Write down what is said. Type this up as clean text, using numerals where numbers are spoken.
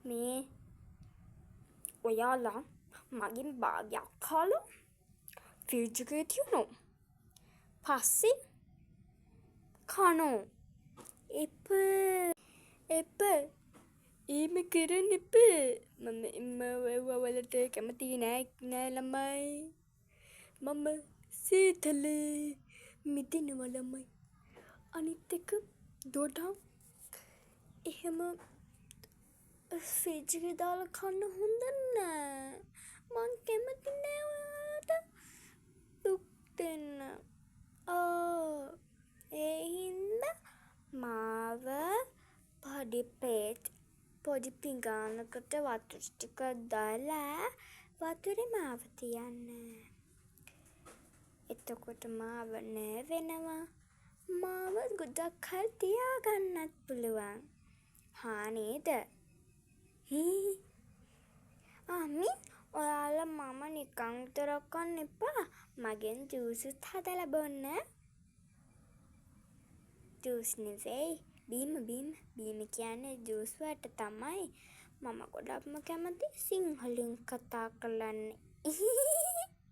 මේ ඔයාලා මගෙන් බාගයක් කාලා ෆ්‍රිජ් එකේ තියනවා. පස්සේ කනවා. එපා එපා, එහෙම කරන්න එපා. මම එම ඒවා වලට කැමති නෑ නෑ ළමයි. මම සීතලේ මිදෙනවා ළමයි. අනිත් එක ගොඩක් එහෙම ෆ්‍රිජ් එකේ දාලා කන්න හොඳ නෑ. මං කැමති නෑ ඔයාලට දුක් දෙන්න. ඒ හින්දා මාව පොඩි ප්ලේට්, පොඩි පිඟානකට වතුර ටිකක් දාලා වතුරේ මාව තියන්න. එතකොට මාව නෑ වෙනවා. මාව ගොඩක් කල් තියාගන්නත් පුළුවන්. හා නේද? හී. අම්මි, ඔයාලා මම නිකන් විතරක් කන්න එපා. මගෙන් ජූසුත් හදලා බොන්න. ජූස් නෙවෙයි, බීම බීම. බීම කියන්නේ ජූස් වලට තමයි. මම ගොඩක්ම කැමති සිංහලෙන් කතා කරන්න. ඉහිහිහි.